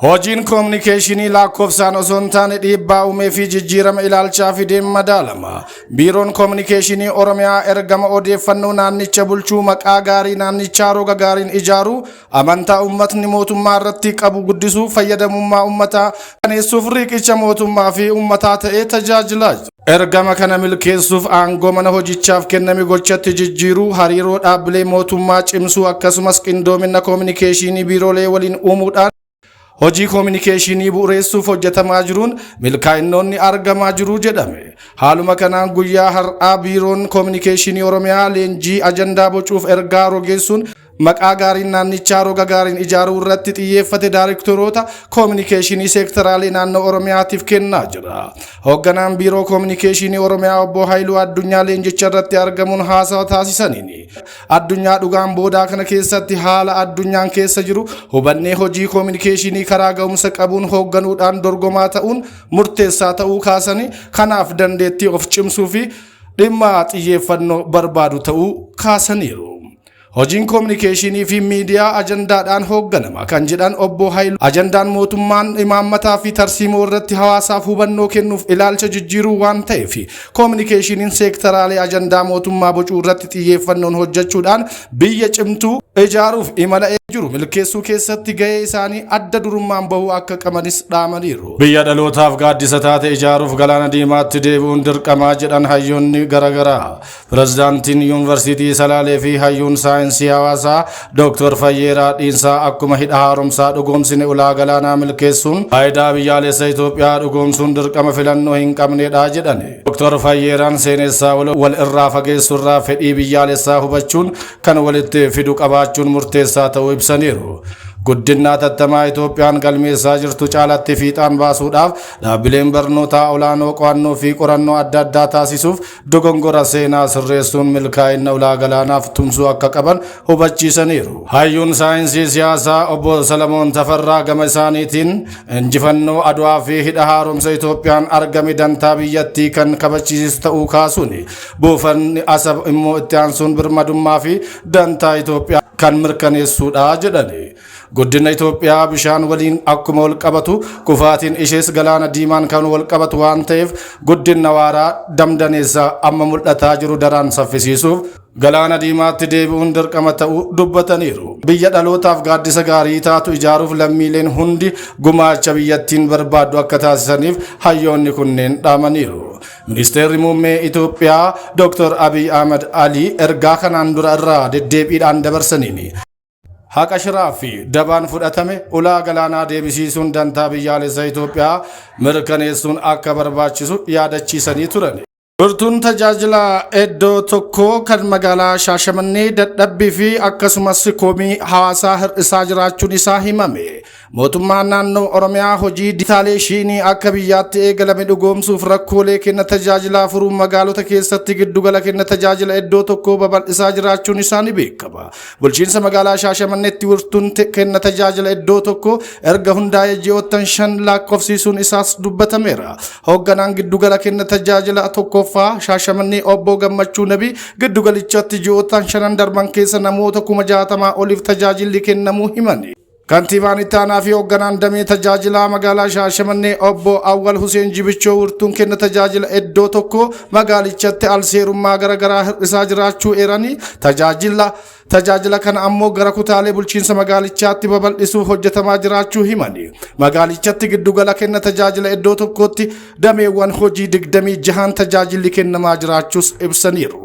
Hojiin koominikeeshinii lakkoofsaan osoo hin taane dhiibbaa uumee fi jijjiirama ilaalchaa fideen madaalama. Biiroon Koominikeeshinii Oromiyaa ergama odeeffannoo naannicha bulchuu, maqaa gaarii naannichaa roga gaariin ijaaruu, amantaa uummatni mootummaa irratti qabu guddisuu, fayyadamummaa uummataa mirkaneessuuf riqicha mootummaa fi uummataa ta'ee tajaajilaa jira. Ergama kana milkeessuuf aangoo mana hojichaaf kenname gochatti jijjiiruu, hariiroo dhaabbilee mootummaa cimsuu, akkasumas qindoomina koominikeeshinii biiroolee waliin uumuudhaan hojii koominikeeshinii bu'uureessuuf hojjetamaa jiruun milkaa'innoonni argamaa jiru jedhame. Haaluma kanaan guyyaa har'aa Biiroon Koominikeeshinii Oromiyaa leenjii ajandaa bocuuf ergaa rogeessuun maqaa gaariin naannichaa roga gaariin ijaaruu irratti xiyyeeffate daayrektoroota koominikeeshinii seektaraalee naannoo Oromiyaatiif kennaa jira. Hoogganaan Biiroo Koominikeeshinii Oromiyaa Obbo Haayiluu Addunyaa leenjicha irratti argamuun haasawa taasisaniin, addunyaa dhugaan boodaa kana keessatti haala addunyaan keessa jiru hubannee hojii koominikeeshinii karaa ga'umsa qabuun hoogganuudhaan dorgomaa ta'uun murteessaa ta'uu kaasanii, kanaaf dandeettii of cimsuu fi dhimma xiyyeeffannoo barbaadu ta'uu kaasaniiru. Hojiin koominikeeshinii fi miidiyaa ajandaadhaan hoogganama kan jedhan Obbo Hayilu, ajandaan mootummaan imaammataa fi tarsiimoo irratti hawaasaaf hubannoo kennuuf ilaalcha jijjiiruu waan ta'eef, koominikeeshiniin seektaraalee ajandaa mootummaa bocuu irratti xiyyeeffannoon hojjechuudhaan biyya cimtuu ijaaruuf imala jiru milkeessuu keessatti gahee isaanii adda durummaan bahuu akka qabanis dhaamaniiru. Biyya dhalootaaf gaaddisa taate ijaaruuf Galaana Diimaatti deebi'uun dirqamaa jedhan hayyoonni garaagaraa. Pirezidaantiin Yuunivarsiitii Salaalee fi hayyuun saayinsii hawaasaa Dr. Fayyeeraa Dhiinsaa, akkuma Hidha Haaromsaa dhugoomsine ulaa galaanaa milkeessuun faayidaa biyyaalessa Itoophiyaa dhugoomsuun dirqama filannoo hin qabnedha jedhani. Dr. Fayyeeraan seenessaa wal irraa fageessurraa fedhii biyyaalessaa hubachuun kan walitti fidu qabaachuun murteessaa ta'uu ibsaniiru. Guddina hatattamaa Itoophiyaan galmeessaa jirtu caalatti fiixaan baasuudhaaf dhaabbileen barnootaa olaanoo qo'annoo fi qorannoo adda addaa taasisuuf, dogongora seenaa sirreessuun milkaa'ina ulaa galaanaaf tumsuu akka qaban hubachiisaniiru. Hayyuun saayinsii siyaasaa Obbo Salamoon Tafarraa gama isaaniitiin, injifannoo Adwaa fi Hidha Haaromsa Itoophiyaan argame dantaa biyyattii kan kabachiisu ta'uu kaasuun, buufanni Asab immoo itti aansuun birmadummaa fi dantaa Itoophiyaa kan mirkaneessuudha jedhani. Guddina Itoophiyaa bishaan waliin akkuma wal qabatu, kufaatiin ishees Galaana Diimaan kan wal qabatu waan ta'eef, guddina waaraa damdaneessa amma mul'ataa jiru daraan saffisiisuuf Galaana Diimaatti deebi'uun dirqama ta'uu dubbataniiru. Biyya dhalootaaf gaaddisa gaarii taatu ijaaruuf lammiileen hundi gumaacha biyyattiin barbaaddu akka taasisaniif hayyoonni kunneen dhaamaniiru. Ministeerri Muummee Itoophiyaa Dr. Abiy Ahmad Ali ergaa kanaan dura irraa deddeebiidhaan dabarsaniin, haqa shiraa fi dabaan fudhatame ulaa galaanaa deebisiisuun dantaa biyyaalessa Itoophiyaa mirkaneessuun akka barbaachisu yaadachiisanii turan. Wirtuun tajaajila iddoo tokkoo kan magaalaa Shaashamannee dadhabbii fi akkasumas komii hawaasaa hir'isaa jiraachuun isaa himame. Mootummaan Naannoo Oromiyaa hojii dijitaaleeshinii akka biyyaatti eegalame dhugoomsuuf rakkoolee kenna tajaajilaa furuun magaalota keessatti giddugala kenna tajaajila iddoo tokkoo babal'isaa jiraachuun isaa ni beekama. Bulchiinsa magaalaa Shaashamanneetti wirtuun kenna tajaajila iddoo tokkoo erga hundaa'ee ji'oottan 5 lakkoofsiisuun isaas dubbatameera. Hoogganaan giddugala kenna tajaajila tokkoffaa Shaashamannee Obbo Gammachuu Nabii, giddugalichatti ji'oottan shanan darban keessa namoota 60,000 oliif tajaajilli kennamuu himani. Kantiibaan itti aanaa fi hoogganaan damee tajaajilaa magaalaa Shaashamannee Obbo Awwal Huseen Jibichoo, wirtuun kenna tajaajila iddoo tokko magaalichatti al seerummaa garaagaraa hir'isaa jiraachuu eeranii, tajaajila kana ammoo gara kutaalee bulchiinsa magaalichaatti babal'isuuf hojjetamaa jiraachuu himani. Magaalichatti giddugala kenna tajaajila iddoo tokkotti dameewwan hojii 26n tajaajilli kennamaa jiraachuus ibsaniiru.